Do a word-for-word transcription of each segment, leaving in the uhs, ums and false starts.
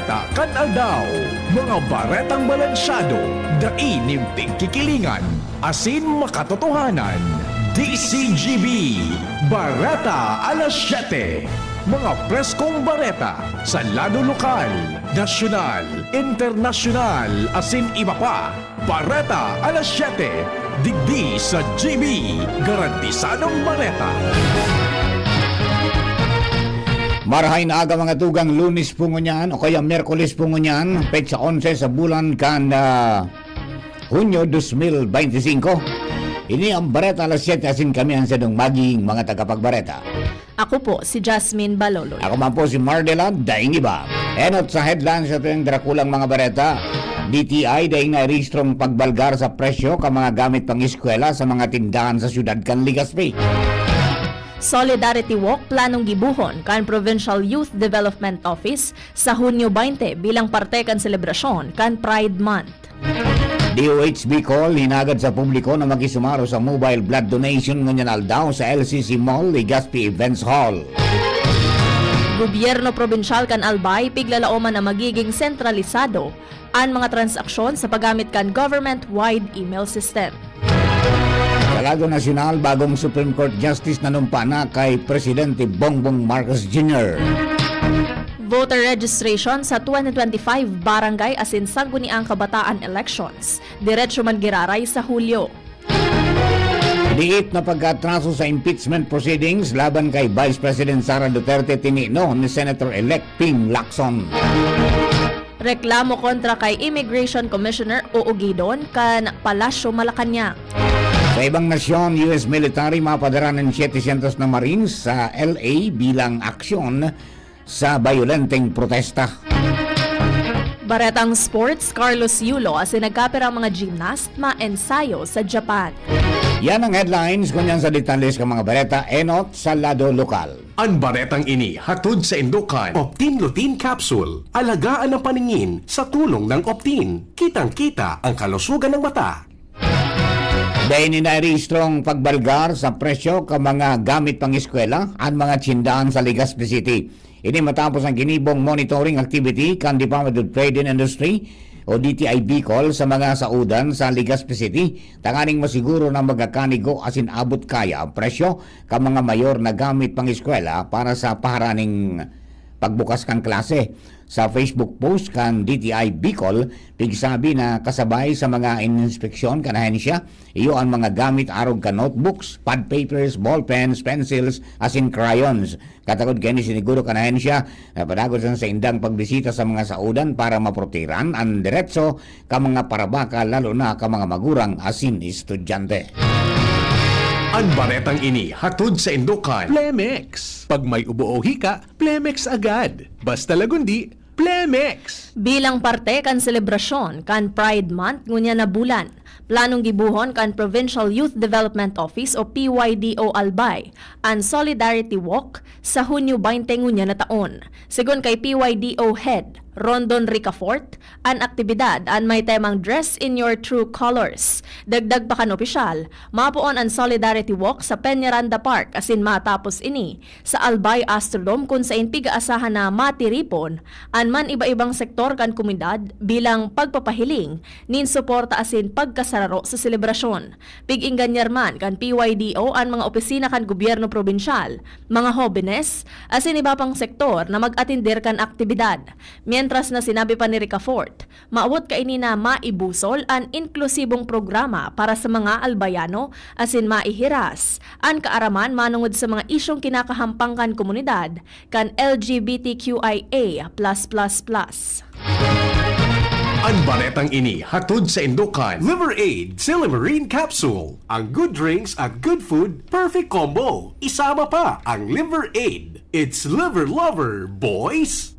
Takan aldaw, mga baretang balansyado, dai nin pigkikilingan, asin makatotohanan. D C G B, Bareta alas siyete. Mga preskong bareta sa lado lokal, nasyonal, internasyonal, asin iba pa. Bareta alas siyete, digdi sa G B, garantisadong bareta. Marahay na aga, mga tugang. Lunes po ngunyan o kaya Miyerkules po ngunyan, petsa onse sa bulan kan, ah, Hunyo dos mil bente singko. Ini ang Bareta alas siyete, asin kami ang sadong maging mga tagapagbareta. Ako po si Jasmine Baloloy. Ako man po si Mardelan Daingiba. Enot sa headlines sa tuyang drakulang mga bareta. D T I daing nairehistrong pagbalgar sa presyo kan mga gamit pang-eskwela sa mga tindahan sa siyudad kan Legazpi. Solidarity Walk planong gibohon kan Provincial Youth Development Office sa Hunyo baynte bilang parte kan selebrasyon kan Pride Month. D O H Bicol hinagad sa publiko na makisumaro sa mobile blood donation ngunyan aldaw sa L C C Mall, Legazpi Events Hall. Gobyerno probinsyal kan Albay piglalaoman na magiging sentralisado an mga transaksyon sa paggamit kan government-wide email system. Sa lado nasyonal, bagong Supreme Court Justice nanumpa na kay Presidente Bongbong Marcos Junior. Voter registration sa twenty twenty-five barangay asin sangguniang kabataan elections, diretso man giraray sa Hulyo. Liit na pagkaatraso sa impeachment proceedings laban kay Vice President Sara Duterte, tininon ni Senator-elect Ping Lacson. Reklamo kontra kay Immigration Commissioner Oogidon kan Palasyo Malacañang. Sa ibang nasyon, U S military mapadara nin siyete syentos na Marines sa L A bilang aksyon sa bayolenteng protesta. Baretang sports, Carlos Yulo asin nagkapirang mga gymnast maensayo sa Japan. Yan ang headlines. Ngunyan sa detalye kan mga bareta, enot sa lado lokal. An baretang ini hatod saindo kan Optin Lutein Capsule. Alagaan ang paningin sa tulong ng Optin. Kitang-kita ang kalusugan ng mata. Dai nin nairehistrong pagbalgar sa presyo kan mga gamit pang-eskwela an mga tindahan sa Legazpi City. Ini matapos ang ginibong monitoring activity kan Department of Trade and Industry o D T I Bicol sa mga saodan sa Legazpi City, tanganing masiguro na magkakanigo asin abot kaya ang presyo kan mga mayor na gamit pang-eskwela para sa paharaning pagbukas kan klase. Sa Facebook post kan D T I Bicol, pigsabi na kasabay sa mga ininspeksyon kan ahensya, iyo an mga gamit arog kan notebooks, pad papers, ballpens, pencils, asin crayons. Katakod kaini, siniguro kan ahensya na padagos an saindang pagbisita sa mga saodan para maprotehiran an deretso kan mga parabaka, lalo na kan mga magurang asin estudyante. An baretang ini hatod saindo kan Plemex. Pag may ubo o hika, Plemex agad. Basta Lagundi, Plemex! Bilang parte kan selebrasyon kan Pride Month ngunyan na bulan, planong gibohon kan Provincial Youth Development Office o P Y D O Albay an Solidarity Walk sa Hunyo baynte ngunyan na taon. Segun kay P Y D O Head Rondon Ricafort, an aktibidad an may temang Dress in Your True Colors. Dagdag pa kan opisyal, mapoon an Solidarity Walk sa Peñaranda Park asin matapos ini sa Albay Astrodome, kun saen pig-aasahan na matiripon an man-iba-ibang sektor kan komunidad bilang pagpapahiling nin suporta asin pagkasararo sa selebrasyon. Pig-ingganyar man kan P Y D O an mga opisina kan gobyerno probinsyal, mga hobenes, asin iba pang sektor na mag-atender kan aktibidad. Mientras na sinabi pa ni Ricafort, maawot kaini na maibusol an inklusibong programa para sa mga Albayano asin maihiras an kaaraman manongod sa mga isyung kinakahampang kan komunidad kan L G B T Q I A plus plus plus. An baretang ini hatod saindo kan Liver Aid Silymarin Capsule. Ang good drinks at good food, perfect combo. Isama pa ang Liver Aid. It's Liver Lover, boys!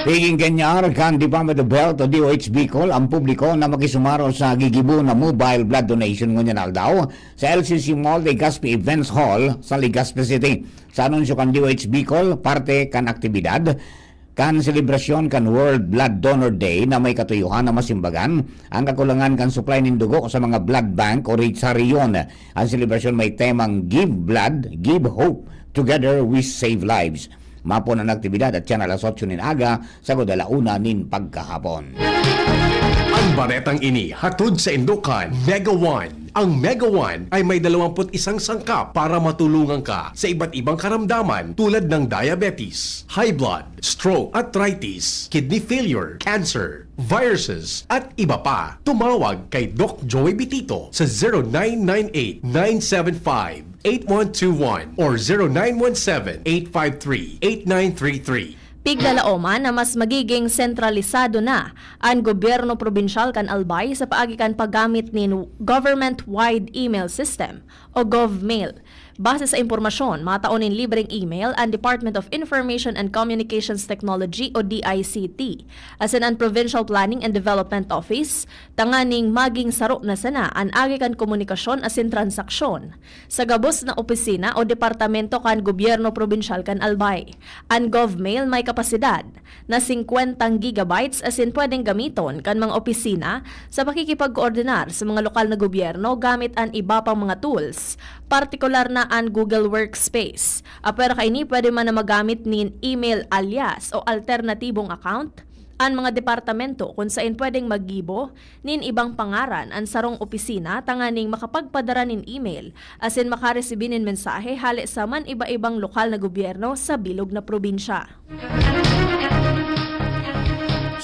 Pig-ingganyar kan Department of Health o D O H Bicol ang publiko na makisumaro sa gigibo na mobile blood donation ngunyan aldaw sa L C C Mall Legazpi Events Hall sa Legazpi City. Sa anunsyo kan D O H Bicol, parte kan aktibidad kan selebrasyon kan World Blood Donor Day na may katuyohan na masimbagan ang kakulangan kan supply nin dugo sa mga blood bank o ri-, sa rehiyon. Ang selebrasyon may temang Give Blood, Give Hope, Together We Save Lives. Mapon an aktibidad at siya na alas otso nin aga, sagkod ala una nin pagkahapon. Ang baretang ini hatod sa Indokan Mega One. Ang Mega One ay may dalawampu't isang sangkap para matulungan ka sa iba't ibang karamdaman tulad ng diabetes, high blood, stroke, arthritis, kidney failure, cancer, viruses, at iba pa. Tumawag kay Doc Joey Bitito sa zero nine nine eight nine seven five eight one two one or zero nine one seven eight five three eight nine three three. Pigdalaoman na mas magiging sentralisado na an gobyerno probinsyal kan Albay sa paagi kan paggamit nin government-wide email system o GovMail. Base sa impormasyon, matao nin libreng email an Department of Information and Communications Technology o D I C T, asin an Provincial Planning and Development Office, tanganing maging saro na sana an agi kan komunikasyon asin transaksyon sa gabos na opisina o departamento kan gobyerno probinsyal kan Albay. An GovMail may kapasidad na singkwentang gigabytes asin pwedeng gamiton kan mga opisina sa pakikipagkoordinar sa mga lokal na gobyerno gamit an iba pang mga tools, partikular na an Google Workspace. Apwera kaini, pwede man na magamit nin email alias o alternatibong account an mga departamento kun saen pwedeng maggibo nin ibang pangaran an sarong opisina tanganing makapagpadara nin email asin makaresibi nin mensahe hale sa man-iba-ibang lokal na gobyerno sa bilog na probinsya.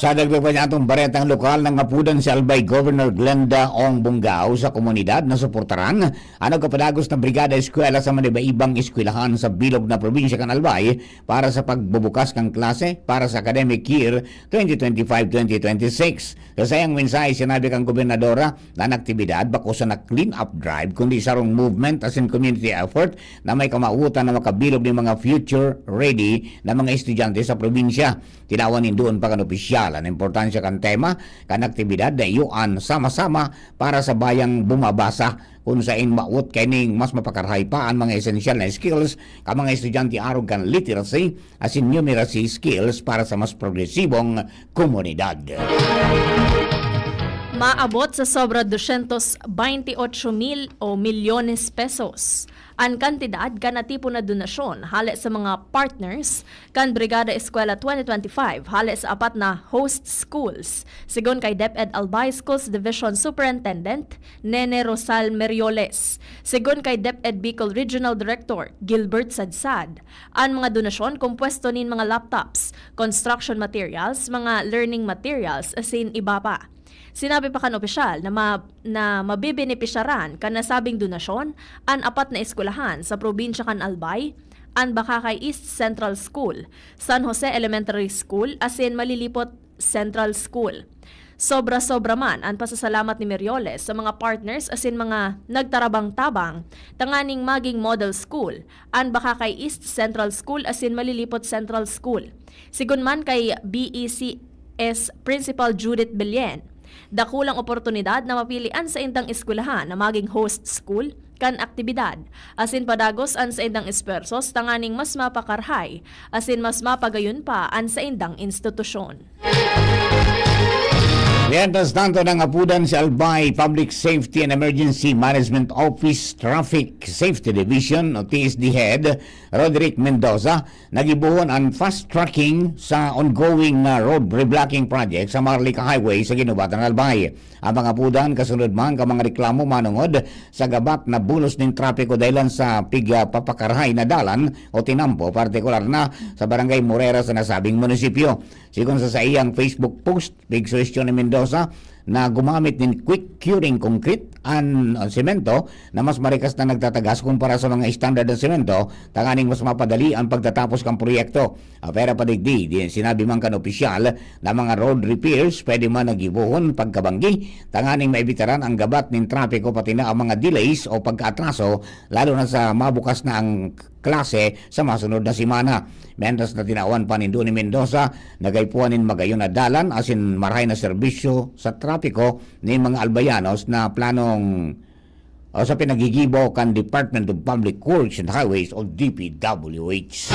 Sa dagdag pa niya atong baretang lokal, nangapudan si Albay Governor Glenda Ong Bongao sa komunidad na suportaran an nagkapadagos na brigada eskwela sa man-iba-ibang eskwelahan sa bilog na probinsya kan Albay para sa pagbubukas kan klase para sa academic year twenty twenty-five twenty twenty-six. Sa saiyang mensahe, sinabi kan gobernadora na an aktibidad bako sana clean-up drive, kundi sarong movement asin community effort na may kamawotan na makabilog nin mga future-ready na mga estudyante sa probinsya. Tinawan nin duon pa kan opisyal an importansya kan tema kan aktibidad na iyo, an Sama-sama para sa Bayang Bumabasa, kun saen mawot kaining mas mapakarahay pa an mga esensyal na skills kan mga estudyante arog kan literacy asin numeracy skills para sa mas progresibong komunidad. Maabot sa sobra dosyentos baynte otso mil o milyones pesos an kantidad kan natipon na donasyon hale sa mga partners kan Brigada Eskwela twenty twenty-five hale sa apat na host schools, sigon kay DepEd Albay Schools Division Superintendent Nene Rosal Merioles. Sigon kay DepEd Bicol Regional Director Gilbert Sadsad, an mga donasyon kompuesto nin mga laptops, construction materials, mga learning materials, asin iba pa. Sinabi pa kan opisyal na ma-, na mabebenepisyaran kan nasabing donasyon an apat na eskwelahan sa probinsya kan Albay, an Bacacay East Central School, San Jose Elementary School, asin Malilipot Central School. Sobra-sobra man an pasasalamat ni Merioles sa mga partners asin mga nagtarabang-tabang tanganing maging model school an Bacacay East Central School asin Malilipot Central School. Sigon man kay B E C S Principal Judith Belen, dakulang oportunidad na mapili an saindang eskwelahan na maging host school kan aktibidad, asin padagos an saindang esfuerzos tanganing mas mapakarahay asin mas mapagayon pa an saindang institusyon. Mientras tanto, nangapudan si Albay Public Safety and Emergency Management Office Traffic Safety Division o T S D Head Roderick Mendoza na gibohon an fast tracking sa ongoing na road reblocking project sa Marlica Highway sa Guinobatan, Albay. Ang pangapudan kasunod man kan mga reklamo manongod sa gabat na bulos nin trapiko dahilan sa pigpapakarahay na dalan o tinampo, partikular na sa Barangay Morera sa nasabing munisipyo. Sigon sa saiyang Facebook post, pigsuhestyon ni Mendoza na gumamit nin quick curing concrete an, an semento na mas marikas na nagtatagas kumpara sa mga standard na semento, tanganing mas mapadali an pagtatapos kan proyekto. Apwera pa digdi, di, sinabi man kan opisyal na mga road repairs pwede man na gibohon pagkabanggi, tanganing maebitaran ang gabat nin trapiko pati na ang mga delays o pagkaatraso, lalo na sa mabukas na ang klase sa masunod na semana. Mientras na tinawan pa nin duon ni Mendoza na gaipuhan nin magayon na dalan asin marahay na serbisyo sa trapiko nin mga Albayanos na planong o sa pinaggigibo kan Department of Public Works and Highways o D P W H.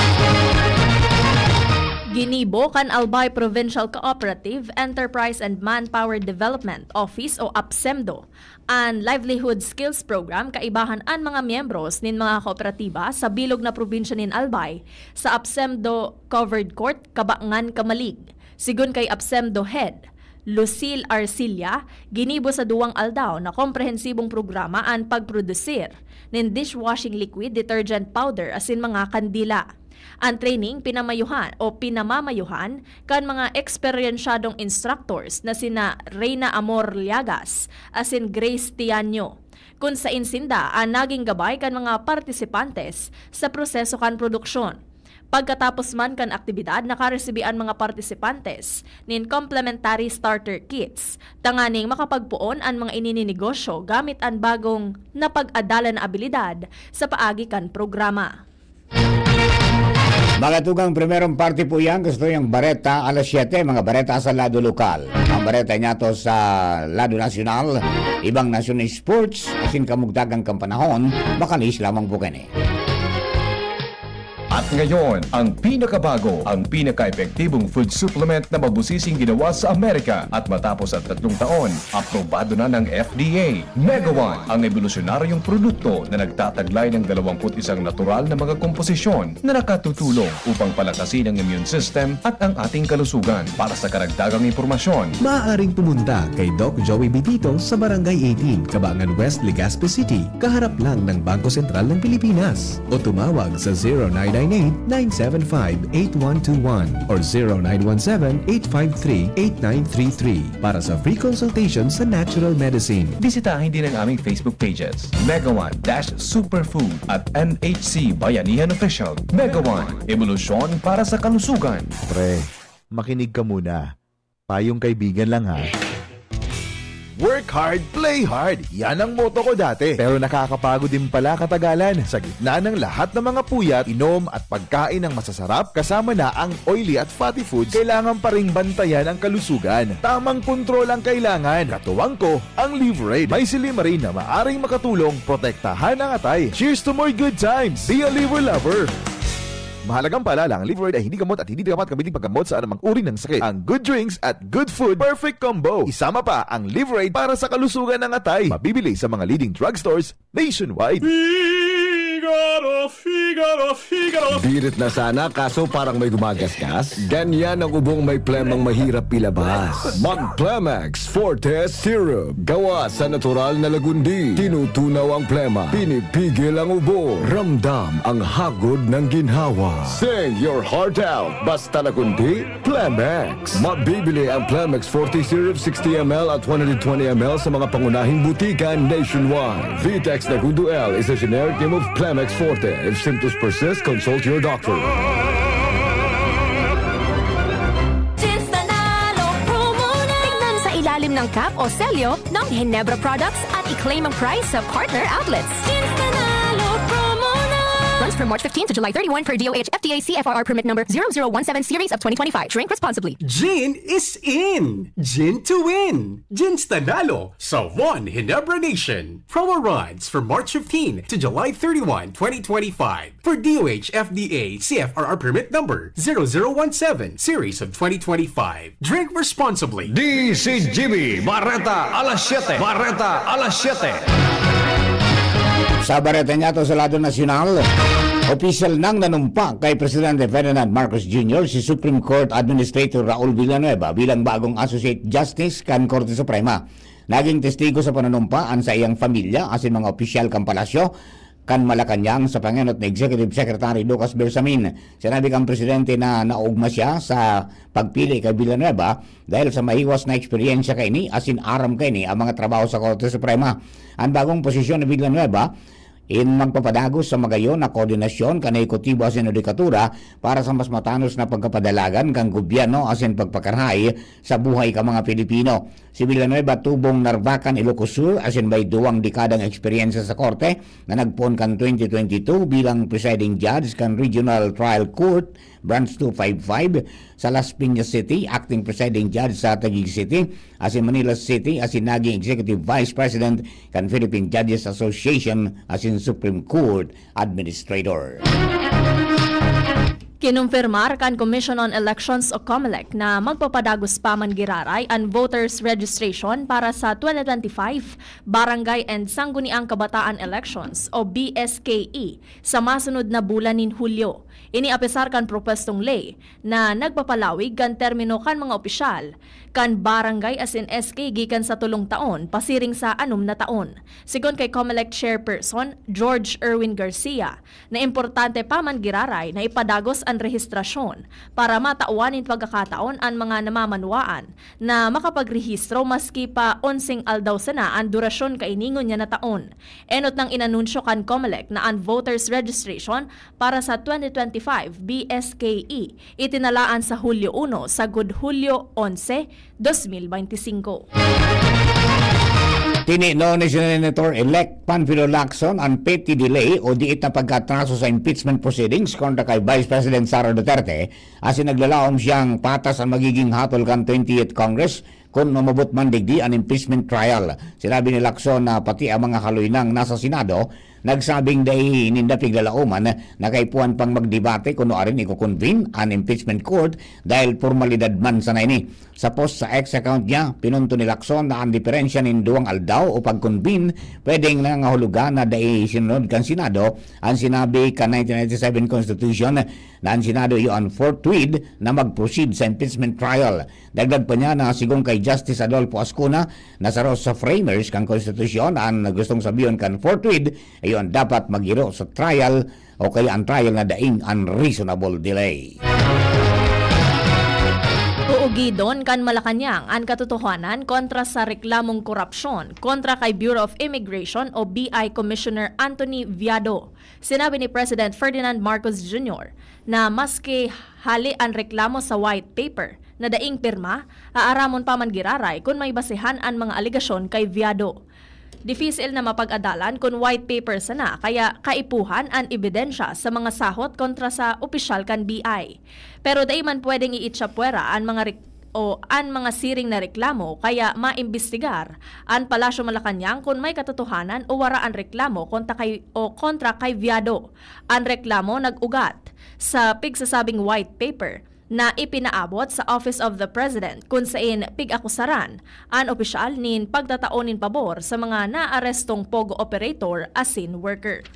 Ginibo kan Albay Provincial Cooperative, Enterprise and Manpower Development Office o APSEMDO an Livelihood Skills Program kaibahan an mga miyembros nin mga kooperatiba sa bilog na probinsya nin Albay sa APSEMDO Covered Court, Cabangan, Camalig. Sigon kay APSEMDO Head Lucille Arcilla, ginibo sa duwang aldaw na komprehensibong programa an pagprodusir nin dishwashing liquid, detergent powder asin mga kandila. An training pinamayuhan o pinamamayuhan kan mga eksperyensyadong instructors na sina Reyna Amor Liagas asin Grace Tianyo, kun sain sinda an naging gabay kan mga partisipantes sa proseso kan produksyon. Pagkatapos man kan aktibidad, nakaresibi an mga partisipantes nin complimentary starter kits tanganing makapagpoon an mga inininegosyo gamit an bagong napag-adalan na abilidad sa paagi kan programa. Mga tugang, primerong parte po yan, gusto yung bareta alas siyete, mga bareta sa lado lokal. Ang bareta niya to sa lado nasyonal, ibang nasyon sports, asin kamugtagang kan panahon, makalis lamang po kani. At ngayon, ang pinakabago, ang pinaka-epektibong food supplement na mabusising ginawa sa Amerika at matapos ang tatlong taon, aprobado na ng F D A. Mega One, ang ebolusyonaryong produkto na nagtataglay ng dalawampu't isang natural na mga komposisyon na nakatutulong upang palakasin ang immune system at ang ating kalusugan. Para sa karagdagang impormasyon, Maaaring pumunta kay Doc Joey Bitito sa Barangay eighteen, Cabangan West, Legazpi City, kaharap lang ng Bangko Sentral ng Pilipinas. O tumawag sa zero nine nine eight, nine seven five, eight one two one or zero nine one seven, eight five three, eight nine three three para sa free consultation sa natural medicine. Bisitahin din ang aming Facebook pages, Mega One dash Superfood at M H C Bayanihan Official. Mega One, ebolusyon para sa kalusugan. Pre, makinig ka muna. Payong kaibigan lang ha. Work hard, play hard. Yan ang motto ko dati. Pero nakakapagod din pala katagalan. Sa gitna ng lahat ng mga puyat, inom at pagkain ng masasarap, kasama na ang oily at fatty foods, kailangan pa ring bantayan ang kalusugan. Tamang kontrol ang kailangan. Katuwang ko, ang Livraid. May silymarin na maaring makatulong protektahan ang atay. Cheers to more good times! Be a Liver Lover! Mahalagang paalala, ang Livraid ay hindi gamot at hindi dapat gamitin paggamot sa anumang uri ng sakit. Ang good drinks at good food, perfect combo. Isama pa ang Livraid para sa kalusugan ng atay. Mabibili sa mga leading drugstores nationwide. Figaro, Figaro, Figaro. Birit na sana kaso parang may gumagasgas. Ganyan ang ubong may plemang mahirap ilabas. Mag Plemex Forte Syrup. Gawa sa natural na lagundi. Tinutunaw ang plema. Pinipigil ang ubo. Ramdam ang hagod ng ginhawa. Sing your heart out. Basta lagundi, Plemex. Mabibili ang Plemex Forte Syrup sixty M L at one hundred twenty M L sa mga pangunahing butika nationwide. Vitex Nagundo L is a generic name of Plemex Forte. If symptoms persist, consult your doctor. Tignan sa ilalim ng cap o selyo ng Ginebra products at i-claim ang prize sa partner outlets. Runs from March fifteen to July thirty-one per D O H F D A C F R R permit number zero zero one seven series of twenty twenty-five. Drink responsibly. Gin is in! Gin to win! Ginstanalo sa One Ginebra Nation. Promo runs from March fifteen to July thirty-one, twenty twenty-five. For D O H F D A C F R R permit number zero zero one seven series of twenty twenty-five. Drink responsibly. D C G B Bareta alas siyete. Bareta alas siyete. Sa bareta niya to sa lado nasyonal, opisyal nang nanumpa kay Presidente Ferdinand Marcos Junior si Supreme Court Administrator Raul Villanueva bilang bagong Associate Justice kan Korte Suprema. Naging testigo sa pananumpa an saiyang pamilya asin mga opisyal kan palasyo kan Malacañang sa pangenot ni Executive Secretary Lucas Bersamin. Sinabi kan presidente na naogma siya sa pagpili kay Villanueva dahil sa mahiwas na eksperyensya kaini asin aram kaini ang mga trabaho sa Korte Suprema. Ang bagong posisyon ni Villanueva in magpapadagos sa magayon na koordinasyon kan ehekutibo asin hudikatura para sa mas matanos na pagkapadalagan kan gobyerno asin pagpakarahay sa buhay kan mga Pilipino. Si Villanueva tubong Narvacan, Ilocos Sur, asin may duwang dekadang eksperyensya sa korte na nagpoon kan twenty twenty-two bilang presiding judge kan Regional Trial Court, Branch two five five, sa Las Piñas City, acting presiding judge sa Taguig City, asin Manila City, asin naging executive vice president kan Philippine Judges Association, asin Supreme Court Administrator. Kinumpirmar kan Commission on Elections o COMELEC na magpapadagos pa man giraray an voters registration para sa twenty twenty-five Barangay and Sangguniang Kabataan Elections o B S K E sa masunod na bulan nin Hulyo. Ini apesar kan propwestong ley na nagpapalawig kan termino kan mga opisyal kan barangay asin S K gikan sa tolong taon pasiring sa anom na taon. Sigon kay COMELEC Chairperson George Erwin Garcia, na importante pa man giraray na ipadagos an rehistrasyon para matawan nin pagkakataon an mga namamanwaan na makapagrehistro maski pa onseng aldaw sana an durasyon kaini ngunyan na taon. Enot nang inanunsyo kan COMELEC na an voters registration para sa twenty twenty-five B S K E itinalaan sa Hulyo uno sagkod Hulyo onse, dos mil beintisinko. Tininon ni Senator-elect Panfilo Lacson an petty delay o diit na pagkaatraso sa impeachment proceedings kontra kay Vice President Sara Duterte, asin naglalaom siyang patas an magiging hatol kan twentieth Congress kun umabot man digdi an impeachment trial. Sinabi ni Lacson na pati ang mga kaloynang nasa Senado nagsabing dai ninda piglalaoman na kaipuhan pang magdebate kun nuarin iko-convene an impeachment court dahil pormalidad man sana ini. Sa post sa X account niya, pinunto ni Lacson na an diferensya nin duwang aldaw o pag-convene pwedeng nangangahulugan na dai sinunod kan Senado an sinabi kan nineteen ninety-seven Constitution na an Senado iyo an forthwith na mag-proceed sa impeachment trial. Dagdag pa niya na sigon kay Justice Adolfo Ascuna na saro sa framers kan konstitusyon, an gustong sabihon kan forthwith iyo an dapat maghiro sa trial o kaya an trial na daing unreasonable delay. Uugidon kan Malacañang an katotohanan kontra sa reklamong korapsyon kontra kay Bureau of Immigration o B I Commissioner Anthony Viado. Sinabi ni President Ferdinand Marcos Junior na maski hale an reklamo sa white paper na daing pirma, aaramon pa man giraray kun may basehan an mga alegasyon kay Viado. Difisil na mapag-adalan kun white paper sana kaya kaipuhan an ebidensya sa mga sahot kontra sa opisyal kan B I. Pero dai man pwedeng iitsa puwera an mga rek-, o an mga siring na reklamo kaya maimbestigar an Palasyo Malacañang kun may katotohanan o wara an reklamo kontra kay, o kontra kay Viado. An reklamo nag-ugat sa pigsasabing white paper na ipinaabot sa Office of the President, kun saen pig-akusaran an opisyal nin pagtatao nin pabor sa mga naarestong pogo operator asin worker.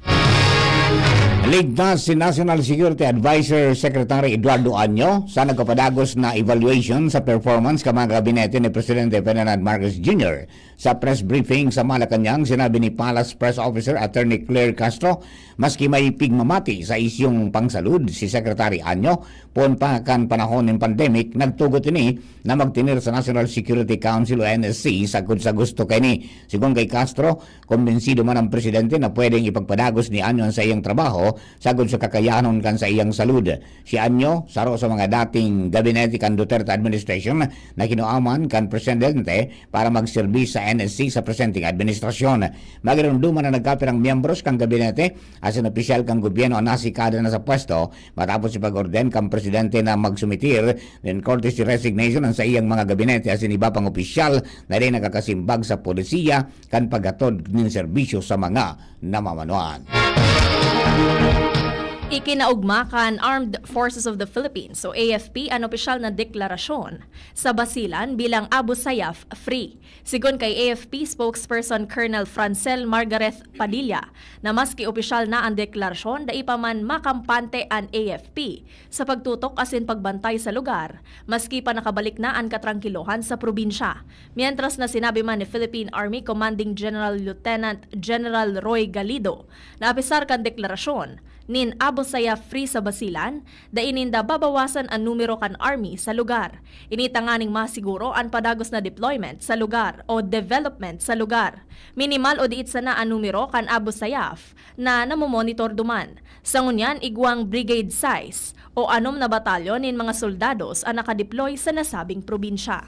Ligtas si National Security Advisor Secretary Eduardo Año sa nagpapadagos na evaluation sa performance kan mga gabinete ni Presidente Ferdinand Marcos Junior. Sa press briefing sa Malacañang, sinabi ni Palace Press Officer Attorney Claire Castro, maski may pigmamati sa isyung pangsalud si Secretary Año, poon pa kan panahon nin pandemic, nagtugot ini na magtener sa National Security Council o N S C sagkod sa gusto kaini. Sigon kay Castro, kumbinsido man ang presidente na pwedeng ipagpadagos ni Año an saiyang trabaho sagkod sa kakayanon kan saiyang salud. Si Año, saro sa mga dating gabinete kan Duterte administration na kinuaman kan presidente para magserbi sa N S C sa presenteng administrasyon. Magirumdoman na nagkapirang miyembros kan gabinete asin opisyal kan gobyerno an nasikada na sa pwesto matapos ipag-orden kan presidente na magsumitir nin courtesy resignation an saiyang mga gabinete asin iba pang opisyal na dai nakakasimbag sa polisiya kan paghatod nin serbisyo sa mga namamanuan. Ikinaugma kan Armed Forces of the Philippines o A F P an opisyal na deklarasyon sa Basilan bilang Abu Sayyaf Free. Sigon kay A F P spokesperson Colonel Francel Margareth Padilla na maski opisyal na an deklarasyon, dai pa man makampante an A F P sa pagtutok asin pagbantay sa lugar, maski pa nakabalik na an katrangkilohan sa probinsya. Mientras na sinabi man ni Philippine Army Commanding General Lieutenant General Roy Galido na apesar kan deklarasyon nin Abu Sayyaf Free sa Basilan, dai ninda babawasan an numero kan army sa lugar. Ini tanganing masiguro an padagos na deployment sa lugar o development sa lugar. Minimal o diit sana an numero kan Abu Sayyaf na namomonitor duman. Sa ngunyan, igwang Brigade sais o anom na batalyon nin mga soldados an nakadeploy sa nasabing probinsya.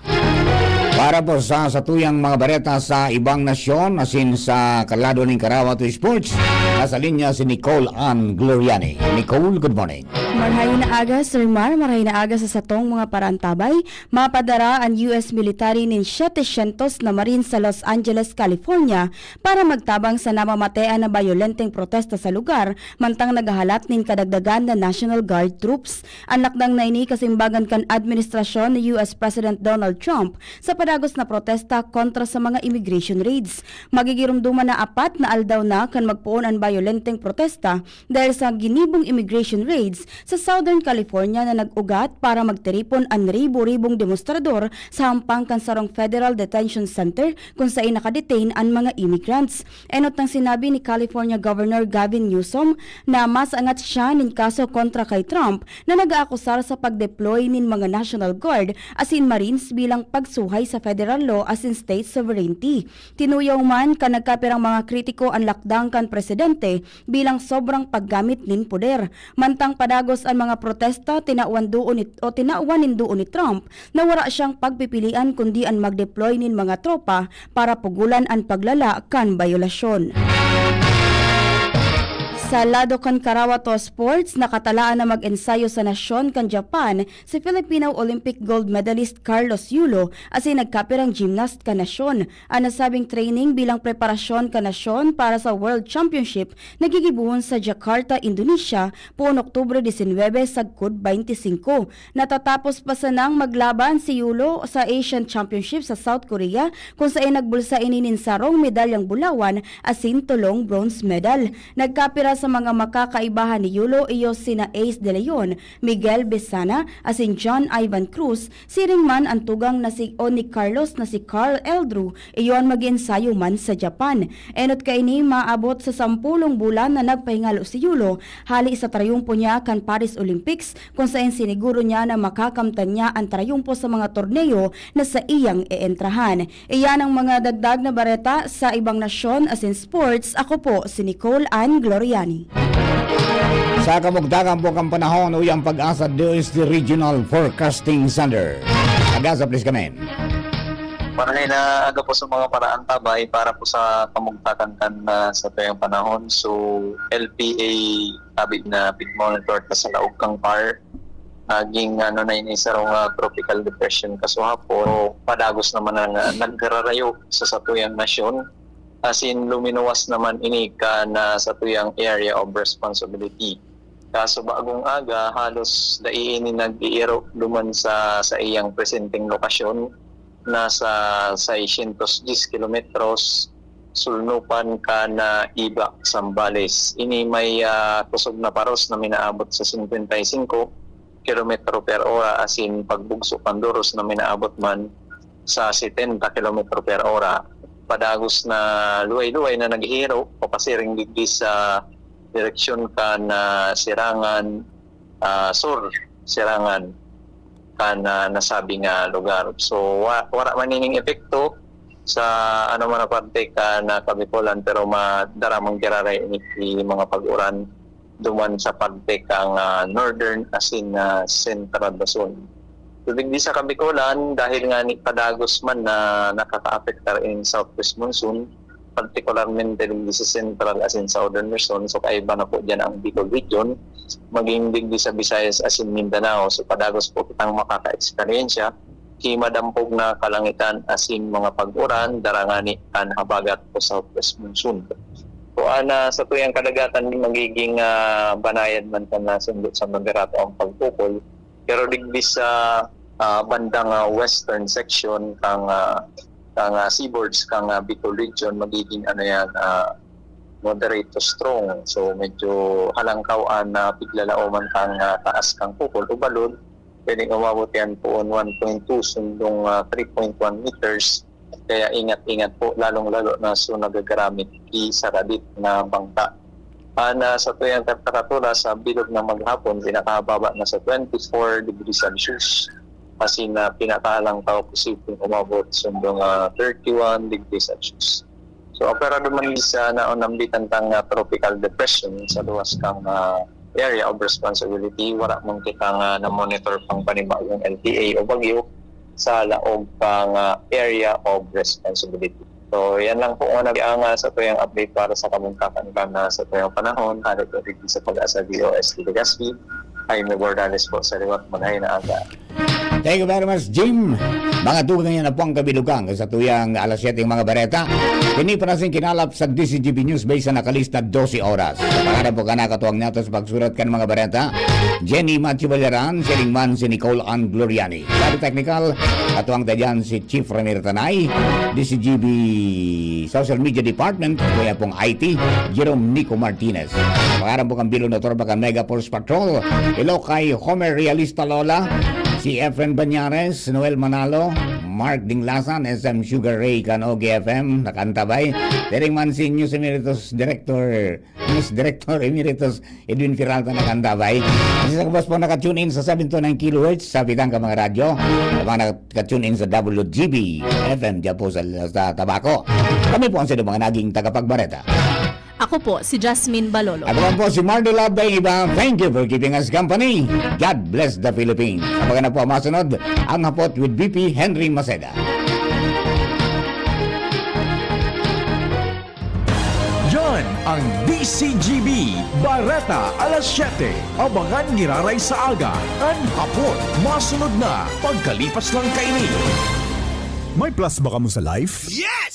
Para po sa satuyang mga bareta sa ibang nasyon, asin sa kalado nin Karawa to Sports, nasa linya si Nicole Ann Gloriani. Nicole, good morning. Marhay na aga, Sir Mar. Marhay na aga sa satong mga paraantabay. Mapadara an U S military nin setecientos na Marines sa Los Angeles, California, para magtabang sa namamatean na bayolenteng protesta sa lugar, mantang naghahalat nin kadagdagan na National Guard troops. An lakdang na ini kasimbagan kan administrasyon ni U S President Donald Trump sa padagos na protesta kontra sa mga immigration raids. Magigiromdoman na apat na aldaw na kan magpoon an bayolenteng protesta dahil sa ginibong immigration raids sa Southern California na nag-ugat para magtiripon an ribo-ribong demostrador sa hampang kan sarong federal detention center kun saen nakadetain an mga immigrants. Enot nang sinabi ni California Governor Gavin Newsom na masangat siya nin kaso kontra kay Trump na nag-aakusar sa pag-deploy nin mga National Guard asin Marines bilang pagsuhay sa federal law asin state sovereignty. Tinuyaw man kan nagkapirang mga kritiko an lakdang kan presidente bilang sobrang paggamit nin poder. Mantang padagos an mga protesta, tinawan duon ni, o tinawan nin duon ni Trump na wara siyang pagpipilian kundi an mag-deploy nin mga tropa para pugolan an paglala kan bayolasyon. Sa lado kan Karawa to Sports, nakatalaan na mag-ensayo sa nasyon kan Japan si Filipino Olympic gold medalist Carlos Yulo asin nagkapirang gymnast kan nasyon. An nasabing training bilang preparasyon kan nasyon para sa World Championship na gigibohon sa Jakarta, Indonesia, poon Oktubre disinwebe sagkod baynte singko. Natatapos pa sanang maglaban si Yulo sa Asian Championship sa South Korea, kun saen nagbulsa ini nin sarong medalyang bulawan asin tolong bronze medal. Nagkapira sa mga makakaibahan ni Yulo iyo sina Ace De Leon, Miguel Besana, asin John Ivan Cruz, siring man an tugang na si Oni Carlos na si Carl Eldrew, iyo an mag-ensayo man sa Japan. Enot kaini, maabot sa sampolong bulan na nagpahingalo si Yulo hali sa trayumpo niya kan Paris Olympics, kun saen siniguro niya na makakamtan niya an trayumpo sa mga torneo na saiyang eentrahan. Iyan ang mga dagdag na bareta sa ibang nasyon asin sports. Ako po si Nicole Ann Gloriani. Sa kamugtakan po kan panahon, uya ang Pag-asa D O S T Regional Forecasting Center. Pag-asa, please come in. Marhay na aga po sa mga paraantabay para po sa kamugtakan kan, ah, satuyang panahon. So, L P A tabi na pig-monitor ta sa laog kan par. Naging, ano, na ini sarong, ah, tropical depression kasuhapon. Padagos naman ang, ah, nagrarayo sa satuyang nasyon. Asin luminuwas naman ini kan, ah, satuyang area of responsibility. Kaso bagong aga, halos dai ini nag-iiro duman sa saiyang presenteng lokasyon, nasa seiscientos diyes kilometros sulnupan kan, ah, Iba, Zambales. Ini may, ah, kusog na paros na minaabot sa singkwenta y singko kilometro per ora, asin pagbugso kan doros na minaabot man sa setenta kilometro per ora. Padagos na luway-luway na naghihiro papasiring digdi sa direksyon kan, ah, Sirangan, ah, Sur, Sirangan, kan, ah, nasabing, ah, lugar. So, wa-, wara man ining epekto sa ano man na parte kan, ah, Kabikolan, pero ma-, dara man giraray ini mga pag-uran duman sa parte kan, ah, northern asin, ah, central Luzon. So, digdi sa Kabikolan, dahil nga ni padagos man na nakakaapektar in southwest monsoon, partikularmente digdi sa central asin southern Luzon, so kaiba na po diyan ang Bicol Region, maging digdi sa Visayas asin Mindanao. So, padagos po kitang makaka-eksperyensya ki madampog na kalangitan asin mga pag-uran, dara ngani kan habagat o southwest monsoon. Kung ana sa tuyang kadagatan, magiging, ah, banayad man kan nasundo sa moderato ang pagpukol. Pero digdi sa, ah, bandang, ah, western section kang, ah, kang, ah, seaboards kang, ah, Bicol Region, magiging ano yan, ah, moderate to strong. So, medyo halangkaw an, ah, piglalaoman kang, ah, taas kang pukol o balod. Pwedeng umabot yan poon one point two sundong, ah, three point one meters. Kaya ingat-ingat po, lalong-lalo na so nagagaramit ki saradit na bangka. An, ah, satuyang temperatura sa bilog na maghapon, pinakahababa na sa twenty-four degrees Celsius. Asin na pinakahalangkaw, posibleng umabot sundong, ah, thirty-one degrees Celsius. So, apwera duman sa naon nambitan tang, ah, tropical depression sa luwas kang, ah, area of responsibility, wara man kita nga na-monitor pang panibagong L T A o bagyo. sa laog kang, ah, area of responsibility. So, yan lang po muna ang, ah, sa tuyang update para sa kamong kakankan na sa tuyang panahon, hali po dito sa Pag-asa D O S Legazpi. Jaime Bordales po sa liwat, maghahay na aga. Thank you very much, Jim. Mga tugang, yan na po ang kabilugan sa tuyang alas siyete mga bareta. Kini pa na sing kinalap sa D C G B News Base sa nakalista dose oras. Pangarap po ka nakatuwang nato sa pagsurat kan mga bareta. Jenny Matthew Balaran, siring man si Nicole Ann Gloriani. Sa technical, katuwang ta dyan si Chief Ramiro Tanay, D C G B Social Media Department, kaya pong I T, Jerome Nico Martinez. Pangarap po kan Bilo na Torba kan Mega Force Patrol, Ilocay Homer Realista Lola, si Efren Bañares, Noel Manalo, Mark Dinglasan, S M Sugar Ray kan O G F M, nakantabay. Siring man si News Emeritus Director, News Director Emeritus Edwin Peralta, nakantabay. Kasi sa gabos po naka-tune in sa seven two nine kilohertz sa bitang ka mga radyo. Sa mga naka-tune in sa W G B F M dyan po sa, sa Tabaco. Kami po ang sino mga naging tagapagbareta. Ako po, si Jasmine Balolo. Ako lang po si Mardo Love Day Iba. Thank you for keeping us company. God bless the Philippines. Abangan na po ang masunod, ang Hapot with V P Henry Maceda. Yan ang D C G B Bareta alas siyete. Abangan giraray sa aga, an hapot, masunod na pagkalipas lang kaini. May plus ba kamo sa life? Yes!